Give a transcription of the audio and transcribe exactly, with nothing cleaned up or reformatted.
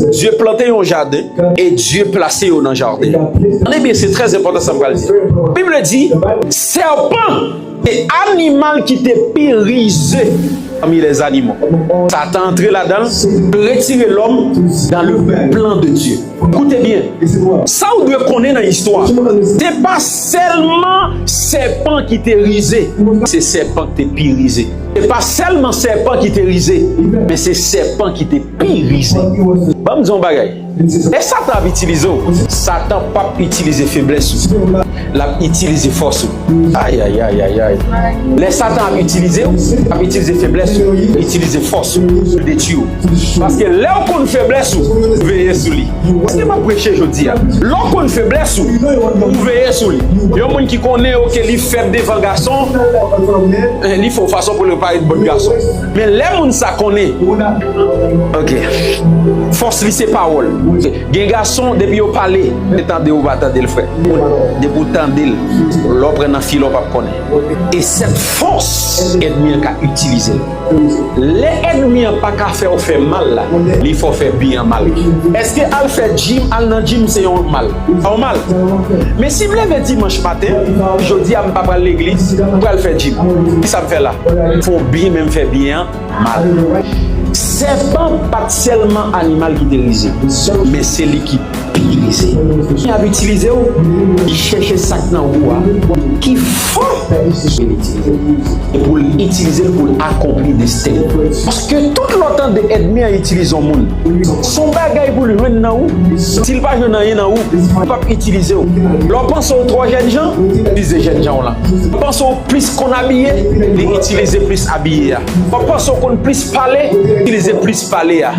Dye plante yon jaden e Dye plase yo nan jaden. Tande byen, se trè enpòtan sa m pral di. Bib la di, sèpan se animal ki te pi rize pami lèzanimo. Satan antre ladan l, retire lòm dans le plan de Dieu. Koute byen, sa w dwe konnen nan istwa, se pa sèlman sèpan ki te rize, se sèpan ki te pi rize. Se pa sèlman sèpan ki te rize, men se sèpan ki te pi rize. Ban m di w yon bagay. Lè Satan ap itilize w, Satan p ap itilize feblès ou. L ap itilize fòs ou. Ay, ay, ay, ay, ay. Lè Satan ap itilize w, l ap itilize feblès ou, itilize fòs ou, detwi w. Paske lè w konn feblès ou, ou veye sou li. Èske m ap preche jodi a? Lè w konn feblès ou, ou veye sou li. Yon moun ki konnen, oke, li fèb devan gason, eh, li fè yon fason pou l parèt bòt gason. Men lè moun sa konnen, oke, fòs li se pawòl. Gen gason, depi yo pale, se tande ou pa tande l, frè. Depi ou tande l, lè w pran nan filò, w p ap konnen. E sèt fòs ènmi an ka itilize l. Lè ènmi an pa ka fè w fè mal la, li fè w fè byen an mal. Èske al fè djim, al nan djim se yon mal? Pa yon mal. Men si m leve dimanch maten, jodi a m pa pral legliz, m pral fè djim. Kisa m fè la? M fè w byen, men m fè byen an mal. Sèpan pa t sèlman animal ki te rize, men se li ki pi rize. Li ap itilize w, li chèche sa k nan ou a, ki fò pou l itilize w. E pou l itilize l pou l akonpli desten li. Paske tout lè w tande ènmi an itilize yon moun, se yon bagay pou l jwenn nan ou. Si l pa jwenn anyen nan ou, li p ap itilize w. Lè w panse w twò jènjan, li itilize jènjan w lan. Lè w panse w plis konn abiye, li itilize plis abiye a. Lè w panse w konn plis pale, li itilize plis pale a.